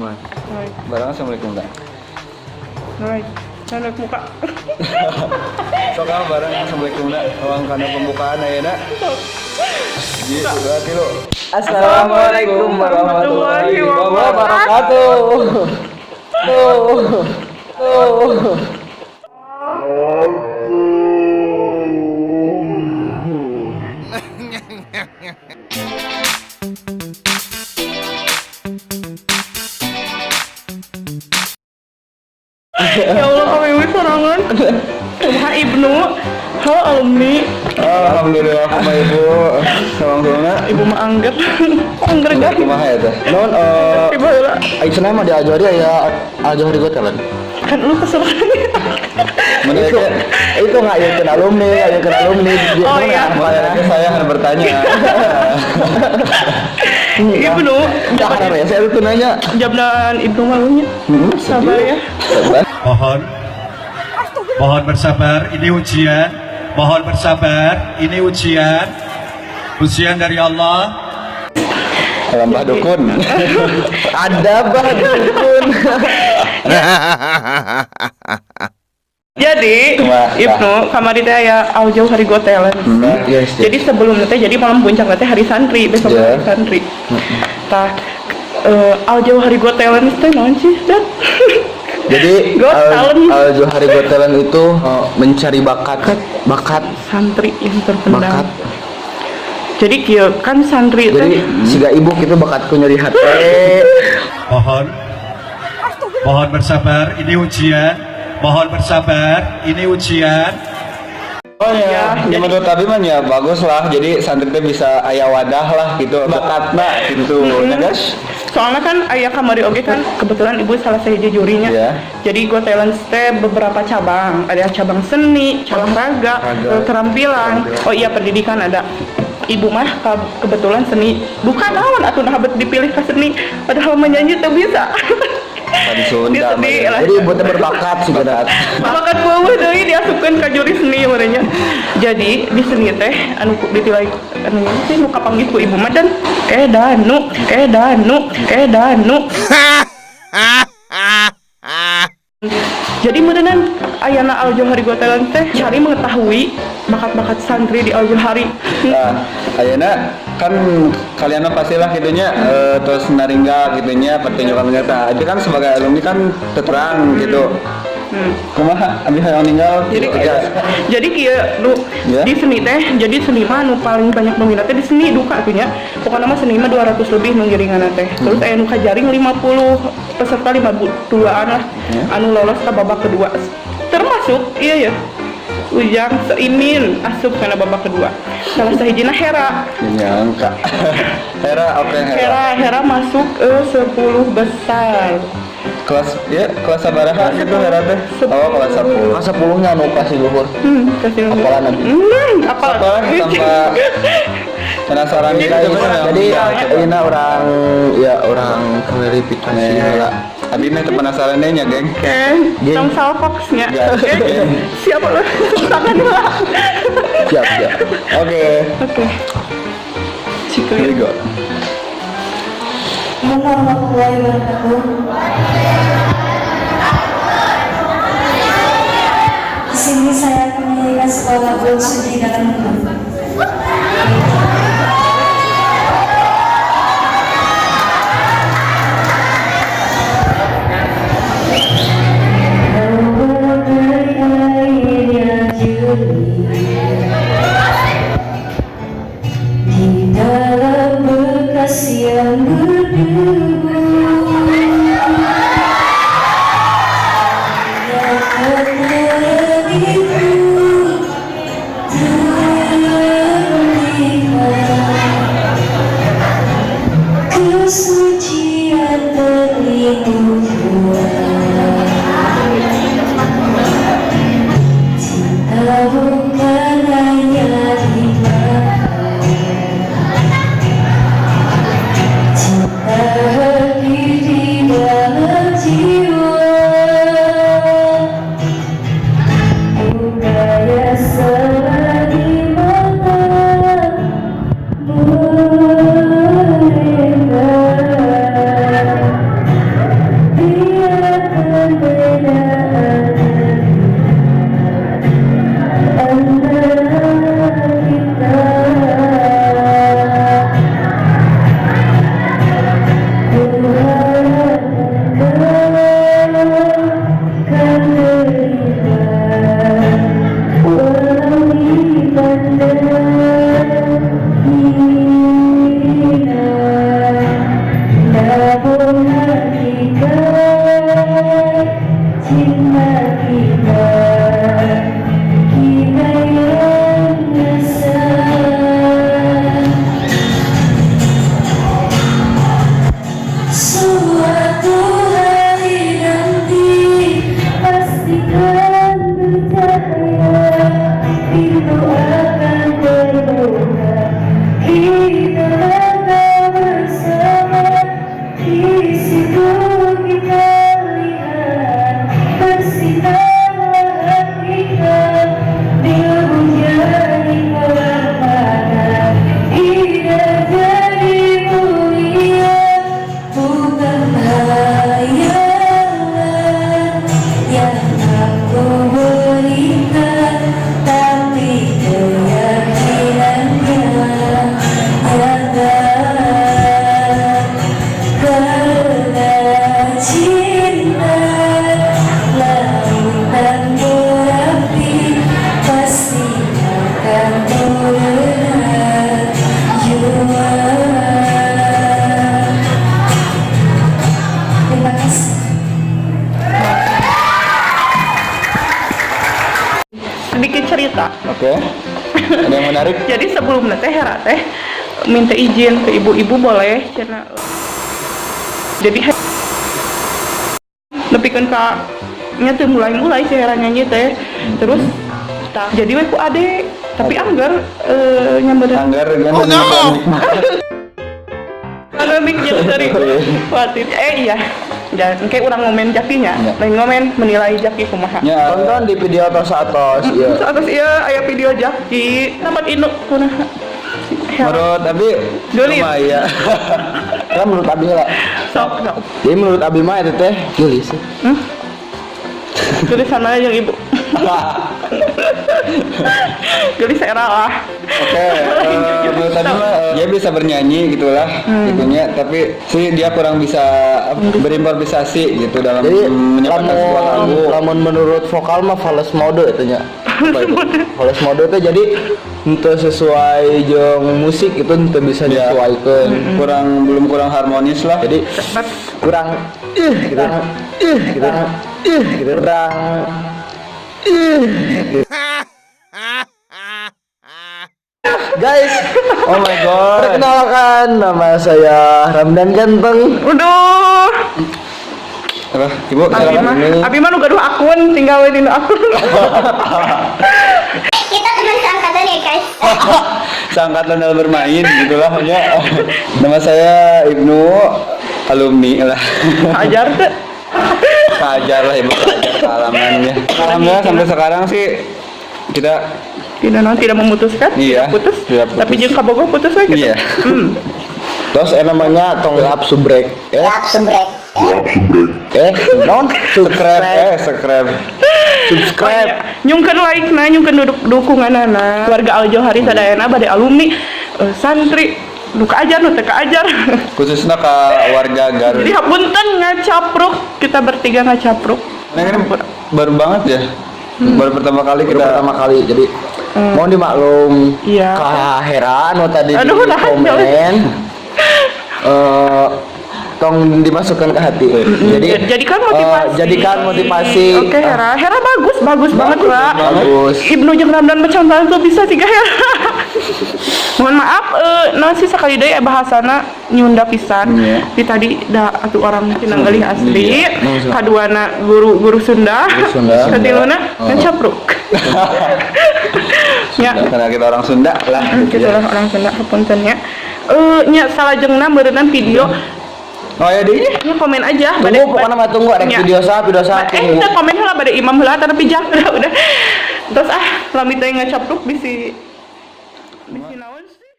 Mulai. Mulai. Barang assalamualaikum dah. Mulai. Saya muka. Sok ah barang assalamualaikum dah. Ruang kana pembukaan ayeuna. Ji, dua tilu. Assalamualaikum warahmatullahi wabarakatuh. Tuh. Tuh. Ya Allah, kami ibu sorangan. Kumaha Ibnu? Halo alumni. Alhamdulillah kumaha Ibu. Sawangsulna. Ibu mah angger. Angger guys. Kumaha ya teh? Non Ibu heula. Aisyah mah di Al-Johari aya Al-Johari Got Talent. Kan lu kesel. Mun Itu itu nggak ya kena alumni, ya kena alumni. Oh, iya. Mun saya akan bertanya. Ibnu, Jangan ya, saya tuh nanya. jabdan Ibnu malunya. Sabar ya. Sabar. Mohon Mohon bersabar, ini ujian. Mohon bersabar, ini ujian. Ujian dari Allah. Lambah dukun. Ada bah dukun. Jadi, Wah, Ibnu kamari teh aya Al Jauhari Got Talent. Yes, yes. Jadi sebelumnya teh jadi malam puncak teh hari santri, besok Yeah. hari santri. Tah Al Jauhari Got Talent teh naon sih, Dan? Jadi Got Talent. Al Johari Got Talent itu mencari bakat, bakat, Santri yang terpendam. bakat. Jadi kieu kan santri Jadi teh siga ibu gitu bakatku nyeri hati. Mohon Mohon bersabar, ini ujian. Mohon bersabar, ini ujian. Oh ya, ya menurut Abi mah ya bagus lah. Jadi santri teh bisa aya wadah lah gitu, bakatna gitu. Ya guys. Soalnya kan aya kamari oge kan kebetulan ibu salah sahiji jurinya. Iya. Jadi Got Talent teh beberapa cabang, ada cabang seni, olahraga, Raga. Keterampilan. Oh iya pendidikan ada. Ibu mah kebetulan seni. Bukan naon atuh nah bet dipilih ke seni padahal menyanyi teu bisa. Tadi Sunda. Dia sedih lah. Jadi ibu teh berbakat sih bakat. Bakat beueuh deui diasupkeun ka juri seni merenya. Jadi di seni teh anu ditilai anu teh nu kapanggih ku ibu mah dan danu danu danu. Jadi meureunan ayana Al Johari Got Talent teh cari mengetahui bakat-bakat santri di Al Johari. Nah, ayeuna kan kalian mah pastilah gitunya terus naringga gitunya pertunjukan ternyata. Itu kan sebagai alumni kan terang gitu. Kumaha abi hayang ninggal Jadi gitu, aya. Jadi kieu nu Ya. di seni teh jadi seni mah nu paling banyak peminatnya di seni duka atuh nya. Pokoknya mah seni mah 200 lebih nu ngiringanna teh. Terus aya nu kajaring 50 peserta 52-an lah anu lolos ke babak kedua. Termasuk iya ya Ujang Seimin asup kana babak kedua. Salah sahijina Hera. Nyangka. Hera, oke Hera. Hera Hera masuk ke 10 besar. Kelas ya kelas sabaraha gitu Hera teh? Oh, kelas 10. Masa 10 nya anu kasih luhur. Kasih Apalan nanti? Apal. Apa tanpa penasaran Jadi, gitu kan? jadi ini orang ya orang klarifikasi heula. Abi mah teu penasaran deh nya, geng. Oke, Geng. tong salfoxnya. Ya, Oke, geng. siapa lu? Tangan lah. Siap, siap. Oke. Oke. Ciku Here we go. Warahmatullahi wabarakatuh. Di sini saya akan menyanyikan sebuah lagu Sunyi dalam Hidup. Kau bagai air yang jernih di dalam bekas yang berdebu. Dapat itu terlihat kesucian terlindung kuat. Cinta bukan hanya di mata, cinta hadir di dalam jiwa. Bukannya salah di mata mereka. cerita. Oke. Ada yang menarik? Jadi sebelumnya teh Hera teh minta izin ke ibu-ibu, boleh cenah. Jadi nepikeun ka nya teu mulai-mulai si Hera nyanyi teh. Terus tah jadi we ku ade, tapi anggar nyamberan. Anggar kan. Oh, no! Anggar mik jadi dari khawatir. Eh iya. Dan kayak orang ngomen jakinya, Iya. lain ngomen menilai jaki kumaha. Ya, Tonton di video atos atos ya. Terus atas iya aya video jaki, tempat induk kunaha. Hera. Menurut Abi Geulis. lumayan. Kan menurut Abi lah. Sok, sok. Jadi menurut Abi mah itu teh geulis sih. Tulisan mana yang ibu? Geulis era lah. Oke, menurut Abi mah dia bisa bernyanyi gitulah, gitunya. Tapi sih dia kurang bisa berimprovisasi gitu dalam Jadi menyampaikan sebuah lamun lagu. Lamun menurut vokal mah fals mode itu nya. Apa itu? Fals mode itu jadi untuk sesuai jeung musik itu untuk bisa disesuaikan. Kurang, belum, kurang harmonis lah. Jadi kurang ih gitu. Ih gitu. Ih gitu. Kurang ih gitu. Guys, Oh my God. Perkenalkan, nama saya Ramdan Ganteng. Aduh. Apa? Ibu, Abi silakan. mah, abi mah nu gaduh akun, tinggal we dina akun. Kita teman seangkatan ya, guys. Seangkatan dalam bermain gitulah ya. Nama saya Ibnu, alumni lah. Ajar teh. Kajar lah ibu, kajar kealamannya. Alhamdulillah sampai sekarang sih kita Tidak non tidak memutuskan, Iya, tidak putus. tidak putus. Tapi jeung kabogoh putus we gitu. Iya. Terus namanya tong up subrek. Eh, Subrek. eh, non Subscribe, eh, subscribe. Subscribe. Oh, iya. Nyungkeun like na, nyungkeun duduk dukunganana. Keluarga Al Johari sadayana bade alumni, santri nu ajar, nu teu ajar. Khususnya ke warga Garut. Jadi hapunten ngacapruk, kita bertiga ngacapruk. Nah, ini baru banget ya. Baru pertama kali Baru kita pertama kali, jadi mohon dimaklum. Iya. Kaheran nu tadi Aduh, di nah, komen. Eh, tong dimasukkan ke hati. Jadi Jadikan motivasi. Jadikan motivasi. Oke, Hera. Hera bagus, bagus banget, Pak. Bagus. Ibnu jeung Ramdan bercontohan tuh bisa tiga Hera. Mohon maaf, nasi sekali deui bahasana nyunda pisan. Iya. Di tadi da atuh orang Cinanggalih asli. Iya. Kaduana guru-guru Sunda. Guru Sunda. Katiluna ngacapruk. Ya. Karena kita orang Sunda lah. Gitu Gitu ya. lah orang Sunda, hapunten nya. Eh nya salajengna meureunnan video Oh ya di. nya komen aja. Tunggu, pokoknya mah tunggu ada Nya. video sah Eh, tunggu. kita komen heula, bade imam heula, tapi jangan udah, udah. Terus ah, lami teh ngacapruk bisi.